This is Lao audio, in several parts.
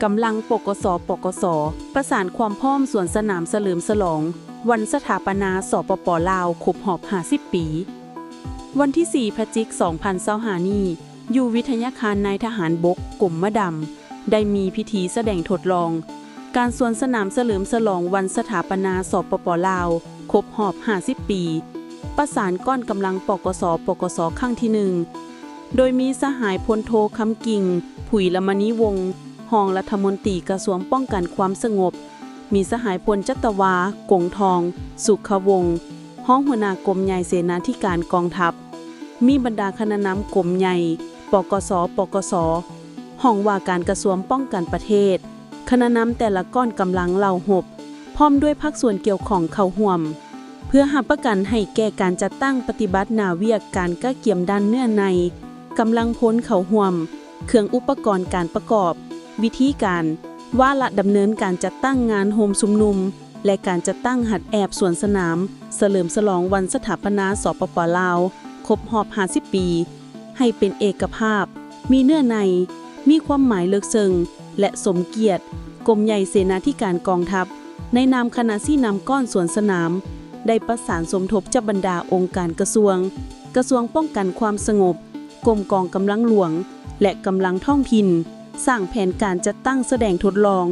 ກຳລັງ ປກສ ປກສ ປະສານຄວາມພ້ອມສວນສະໜາມສະເຫຼີມສະຫຼອງວັນສະຖາປະນາ ສປປ ລາວ ຄົບຮອບຫ້າສິບປີ. ວັນທີສີ່ ພະຈິກ ສອງພັນຊາວຫ້ານີ້, ຢູ່ວິທະຍາຄານນາຍທະຫານບົກ ກົມມະດຳ ໄດ້ມີພິທີສະແດງທົດລອງການສວນສະໜາມສະເຫຼີມສະຫຼອງວັນສະຖາປະນາ ສປປ ລາວ ຄົບຮອບຫ້າສິບປີ ປະສານກ້ອນກຳລັງ ປກສ ປກສ ຄັ້ງທີໜຶ່ງ ໂດຍມີສະຫາຍພົນໂທ ຄຳກິ່ງ ຜຸຍລະມະນີວົງ ຮອງລັດຖະມົນຕີກະຊວງປ້ອງກັນຄວາມສະຫງົບ, ມີສະຫາຍພົນຈັດຕະວາ ກົງທອງ ສຸຂະວົງ ຮອງຫົວໜ້າກົມໃຫຍ່ເສນາທິການກອງທັບ, ມີບັນດາຄະນະນຳກົມໃຫຍ່ ປກສ ປກສ, ຫ້ອງວ່າການກະຊວງປ້ອງກັນປະເທດ, ຄະນະນຳແຕ່ລະກ້ອນກຳລັງເຫຼົ່າຮົບ ພ້ອມດ້ວຍພາກສ່ວນກ່ຽວຂ້ອງເຂົ້າຮ່ວມ, ເພື່ອຮັບປະກັນໃຫ້ແກ່ການຈັດຕັ້ງປະຕິບັດໜ້າວຽກການກະກຽມດ້ານເນື້ອໃນ, ກຳລັງພົນເຂົ້າຮ່ວມ, ເຄື່ອງອຸປະກອນການປະກອບ, ວິທີການ, ວາລະດຳເນີນການຈັດຕັ້ງງານໂຮມຊຸມນຸມ ແລະ ການຈັດຕັ້ງຫັດແອບສວນສະໜາມສະເຫຼີມສະຫຼອງວັນສະຖາປະນາ ສປປ ລາວ ຄົບຮອບຫ້າສິບປີ ໃຫ້ເປັນເອກະພາບ, ມີເນື້ອໃນ, ມີຄວາມໝາຍເລິກເຊິ່ງ ແລະ ສົມກຽດ. ກົມໃຫຍ່ເສນາທິການກອງທັບ ໃນນາມຄະນະຊີ້ນຳກ້ອນສວນສະໜາມ ໄດ້ປະສານສົມທົບຈາກບັນດາອົງການກະຊວງ, ກະຊວງປ້ອງກັນຄວາມສະຫງົບ, ກົມກອງກຳລັງຫຼວງ ແລະ ກຳລັງທ້ອງຖິ່ນ ສ້າງແຜນການຈັດຕັ້ງສະແດງທົດລອງ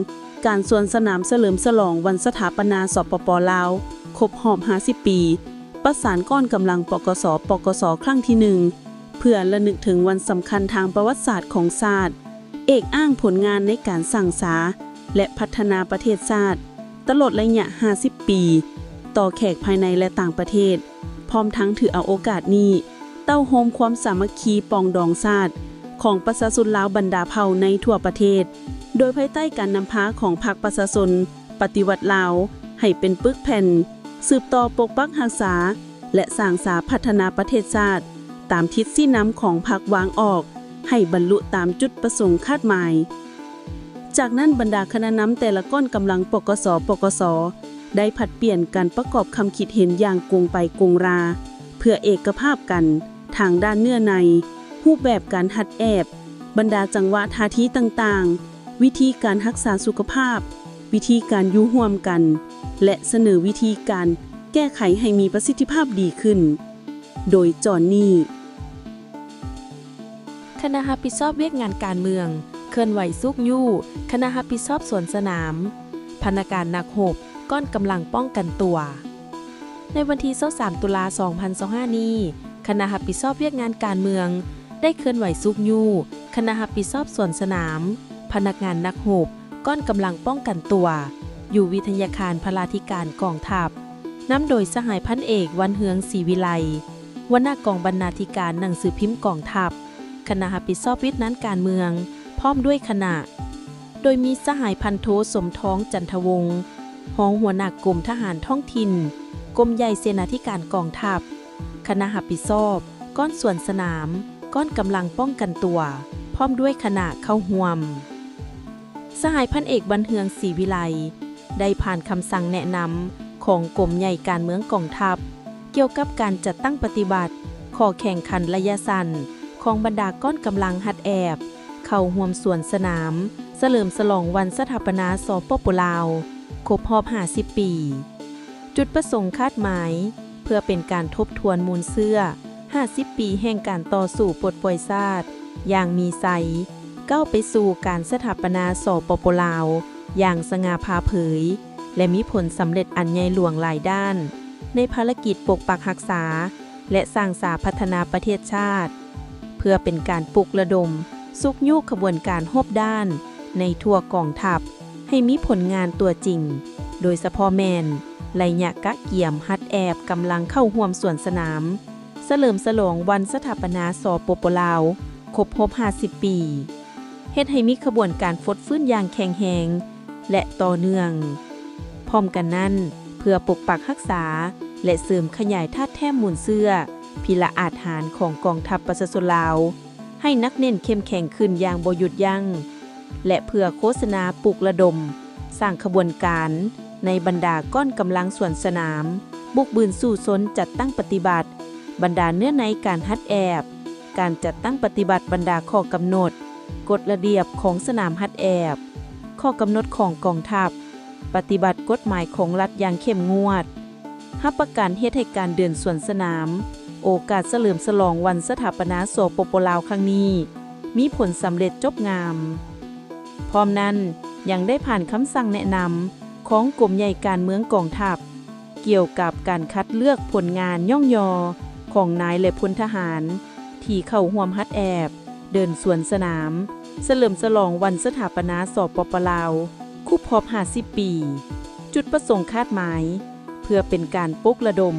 ການສວນສະໜາມສະເຫຼີມສະຫຼອງວັນສະຖາປະນາ ສປປ ລາວ ຄົບຮອບຫ້າສິບປີ, ປະສານກ້ອນກຳລັງ ປກສ ປກສ ຄັ້ງທີໜຶ່ງ ເພື່ອລະນຶກເຖິງວັນສຳຄັນທາງປະຫວັດສາດຂອງຊາດ, ເອກອ້າງຜົນງານໃນການສ້າງສາ ແລະ ພັດທະນາປະເທດຊາດ ຕະຫຼອດໄລຍະຫ້າສິບປີ ຕໍ່ແຂກພາຍໃນ ແລະ ຕ່າງປະເທດ, ພ້ອມທັງຖືເອົາໂອກາດນີ້ ເຕົ້າໂຮມຄວາມສາມັກຄີປອງດອງຊາດຂອງປະຊາຊົນລາວບັນດາເຜົ່າໃນທົ່ວປະເທດ, ໂດຍພາຍໃຕ້ການນຳພາຂອງພັກປະຊາຊົນປະຕິວັດລາວ ໃຫ້ເປັນປຶກແຜ່ນ ສືບຕໍ່ປົກປັກຮັກສາ ແລະ ສ້າງສາພັດທະນາປະເທດຊາດ ຕາມທິດຊີ້ນຳຂອງພັກວາງອອກ ໃຫ້ບັນລຸຕາມຈຸດປະສົງຄາດໝາຍ. ຈາກນັ້ນ, ບັນດາຄະນະນຳແຕ່ລະກ້ອນກຳລັງ ປກສ ປກສ ໄດ້ຜັດປ່ຽນກັນປະກອບຄຳຄິດເຫັນຢ່າງກົງໄປກົງລາ ເພື່ອເອກະພາບກັນທາງດ້ານເນື້ອໃນ, ຮູບແບບການຫັດແອບ, ບັນດາຈັງຫວະທ່າທີຕ່າງໆ, ວິທີການຮັກສາສຸຂະພາບ, ວິທີການຢູ່ຮ່ວມກັນ ແລະ ສະເໜີວິທີການແກ້ໄຂໃຫ້ມີປະສິດທິພາບດີຂຶ້ນ. ໂດຍຈອນນີ້ ຄະນະຮັບຜິດຊອບວຽກງານການເມືອງ ເຄື່ອນໄຫວຊຸກຍູ້ຄະນະຮັບຜິດຊອບສວນສະໜາມ, ພະນັກງານນັກຮົບ, ກ້ອນກຳລັງປ້ອງກັນຕົວ. ໃນວັນທີຊາວສາມ ຕຸລາ ສອງພັນຊາວຫ້ານີ້, ຄະນະຮັບຜິດຊອບວຽກງານການເມືອງ ໄດ້ເຄື່ອນໄຫວຊຸກຍູ້ຄະນະຮັບຜິດຊອບສວນສະໜາມ, ພະນັກງານນັກຮົບ, ກ້ອນກຳລັງປ້ອງກັນຕົວ ຢູ່ວິທະຍາຄານພະລາທິການກອງທັບ, ນຳໂດຍສະຫາຍພັນເອກ ວັນເຮືອງ ສີວິໄລ, ຫົວໜ້າກອງບັນນາທິການໜັງສືພິມກອງທັບ, ຄະນະຮັບຜິດຊອບວຽກງານການເມືອງ ພ້ອມດ້ວຍຄະນະ, ໂດຍມີສະຫາຍພັນໂທ ສົມທອງ ຈັນທະວົງ, ຮອງຫົວໜ້າກົມທະຫານທ້ອງຖິ່ນ, ກົມໃຫຍ່ເສນາທິການກອງທັບ, ຄະນະຮັບຜິດຊອບກ້ອນສວນສະໜາມ, ກ້ອນກຳລັງປ້ອງກັນຕົວ ພ້ອມດ້ວຍຄະນະເຂົ້າຮ່ວມ. ສະຫາຍພັນເອກ ວັນເຮືອງ ສີວິໄລ ໄດ້ຜ່ານຄຳສັ່ງແນະນຳຂອງກົມໃຫຍ່ການເມືອງກອງທັບ ກ່ຽວກັບການຈັດຕັ້ງປະຕິບັດຂໍ້ແຂ່ງຂັນໄລຍະສັ້ນຂອງບັນດາກ້ອນກຳລັງຫັດແອບ ເຂົ້າຮ່ວມສວນສະໜາມສະເຫຼີມສະຫຼອງວັນສະຖາປະນາ ສປປ ລາວ ຄົບຮອບຫ້າສິບປີ. ຈຸດປະສົງຄາດໝາຍ ເພື່ອເປັນການທົບທວນມູນເຊື້ອຫ້າສິບປີແຫ່ງການຕໍ່ສູ້ປົດປ່ອຍຊາດຢ່າງມີໄຊ, ກ້າວໄປສູ່ການສະຖາປະນາ ສປປ ລາວ ຢ່າງສະຫງ່າຜ່າເຜີຍ ແລະ ມີຜົນສຳເລັດອັນໃຫຍ່ຫຼວງຫຼາຍດ້ານ ໃນພາລະກິດປົກປັກຮັກສາ ແລະ ສ້າງສາພັດທະນາປະເທດຊາດ, ເພື່ອເປັນການປຸກລະດົມຊຸກຍູ້ຂະບວນການຮົບດ້ານໃນທົ່ວກອງທັບ ໃຫ້ມີຜົນງານຕົວຈິງ, ໂດຍສະເພາະແມ່ນໄລຍະກະກຽມຫັດແອບກຳລັງເຂົ້າຮ່ວມສວນສະໜາມ ສະເຫຼີມສະຫຼອງວັນສະຖາປະນາ ສປປ ລາວ ຄົບຮອບຫ້າສິບປີ, ເຮັດໃຫ້ມີຂະບວນການຟົດຟື້ນຢ່າງແຂງແຮງ ແລະ ຕໍ່ເນື່ອງ. ພ້ອມກັນນັ້ນ, ເພື່ອປົກປັກຮັກສາ ແລະ ເສີມຂະຫຍາຍທາດແທ້ມູນເຊື້ອພິລະອາດຫານຂອງກອງທັບປະຊາຊົນລາວ ໃຫ້ໜັກແໜ້ນເຂັ້ມແຂງຂຶ້ນຢ່າງບໍ່ຢຸດຢັ້ງ ແລະ ເພື່ອໂຄສະນາປຸກລະດົມສ້າງຂະບວນການໃນບັນດາກ້ອນກຳລັງສວນສະໜາມ ບຸກບືນສູ້ຊົນຈັດຕັ້ງປະຕິບັດບັນດາເນື້ອໃນການຫັດແອບ, ການຈັດຕັ້ງປະຕິບັດບັນດາຂໍ້ກຳນົດ, ກົດລະບຽບຂອງສະໜາມຫັດແອບ, ຂໍ້ກຳນົດຂອງກອງທັບ, ປະຕິບັດກົດໝາຍຂອງລັດຢ່າງເຂັ້ມງວດ, ຮັບປະກັນເຮັດໃຫ້ການເດີນສວນສະໜາມ ໂອກາດສະເຫຼີມສະຫຼອງວັນສະຖາປະນາ ສປປ ລາວ ຄັ້ງນີ້ ມີຜົນສຳເລັດຈົບງາມ. ພ້ອມນັ້ນ ຍັງໄດ້ຜ່ານຄຳສັ່ງແນະນຳຂອງກົມໃຫຍ່ການເມືອງກອງທັບ ກ່ຽວກັບການຄັດເລືອກຜົນງານຍ້ອງຍໍຂອງນາຍ ແລະ ພົນທະຫານ ທີ່ເຂົ້າຮ່ວມຮັດແອບເດີນສວນສະໜາມ ສະເຫຼີມສະຫຼອງວັນສະຖາປະນາ ສປປ ລາວ ຄົບຮອບຫ້າສິບປີ. ຈຸດປະສົງຄາດໝາຍ ເພື່ອເປັນການປຸກລະດົມ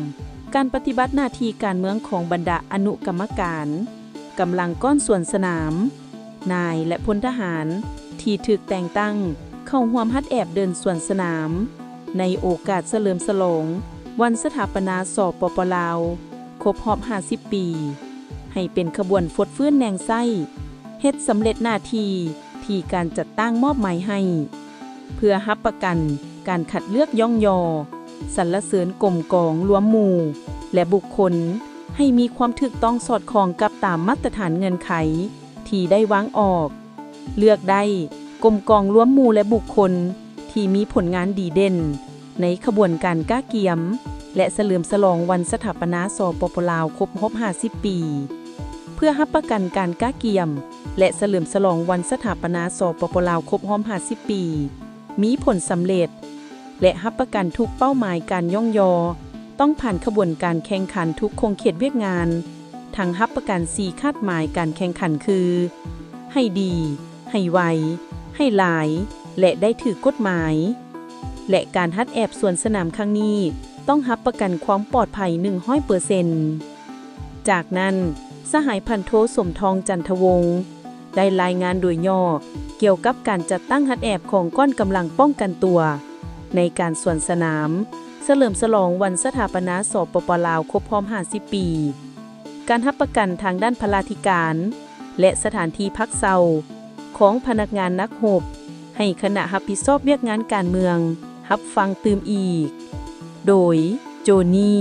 ການປະຕິບັດໜ້າທີ່ການເມືອງຂອງບັນດາອະນຸກຳມະການ, ກຳລັງກ້ອນສວນສະໜາມ, ນາຍ ແລະ ພົນທະຫານທີ່ຖືກແຕ່ງຕັ້ງເຂົ້າຮ່ວມຮັດແອບເດີນສວນສະໜາມ ໃນໂອກາດສະເຫຼີມສະຫຼອງວັນສະຖາປະນາ ສປປ ລາວ ຄົບຮອບຫ້າສິບປີ ໃຫ້ເປັນຂະບວນຟົດຟື້ນແນງໃຊ້ ເຮັດສຳເລັດໜ້າທີ່ທີ່ການຈັດຕັ້ງມອບໝາຍໃຫ້, ເພື່ອຮັບປະກັນການຄັດເລືອກຍ້ອງຍໍ, ສັນລະເສີນກົມກອງລວມໝູ່ ແລະ ບຸກຄົນ ໃຫ້ມີຄວາມຖືກຕ້ອງສອດຄ່ອງກັບຕາມມາດຕະຖານເງື່ອນໄຂທີ່ໄດ້ວາງອອກ. ເລືອກໄດ້ກົມກອງລວມໝູ່ ແລະ ບຸກຄົນທີ່ມີຜົນງານດີເດັ່ນໃນຂະບວນການກະກຽມ ແລະ ສະເຫຼີມສະຫຼອງວັນສະຖາປະນາ ສປປ ລາວ ຄົບຮອບຫ້າສິບປີ. ເພື່ອຮັບປະກັນການກະກຽມ ແລະ ສະເຫຼີມສະຫຼອງວັນສະຖາປະນາ ສປປ ລາວ ຄົບຮອບຫ້າສິບປີ ມີຜົນສຳເລັດ ແລະ ຮັບປະກັນທຸກເປົ້າໝາຍການຍ້ອງຍໍ ຕ້ອງຜ່ານຂະບວນການແຂ່ງຂັນທຸກຂົງເຂດວຽກງານ, ທັງຮັບປະກັນສີ່ຄາດໝາຍການແຂ່ງຂັນຄື ໃຫ້ດີ, ໃຫ້ໄວ, ໃຫ້ຫຼາຍ ແລະ ໄດ້ຖືກກົດໝາຍ ແລະ ການຮັດແອບສວນສະໜາມຄັ້ງນີ້ ຕ້ອງຮັບປະກັນຄວາມປອດໄພໜຶ່ງຮ້ອຍເປີເຊັນ. ຈາກນັ້ນ ສະຫາຍພັນໂທ ສົມທອງ ຈັນທະວົງ ໄດ້ລາຍງານໂດຍຫຍໍ້ກ່ຽວກັບການຈັດຕັ້ງຮັດແອບຂອງກ້ອນກຳລັງປ້ອງກັນຕົວ ໃນການສວນສະໜາມ ສະເຫຼີມສະຫຼອງວັນສະຖາປະນາ ສປປ ລາວ ຄົບຮອບຫ້າສິບປີ, ການຮັບປະກັນທາງດ້ານພະລາທິການ ແລະ ສະຖານທີ່ພັກເຊົາຂອງພະນັກງານນັກຮົບ ໃຫ້ຄະນະຮັບຜິດຊອບວຽກງານການເມືອງຮັບຟັງຕື່ມອີກ. ໂດຍ ໂຈນີ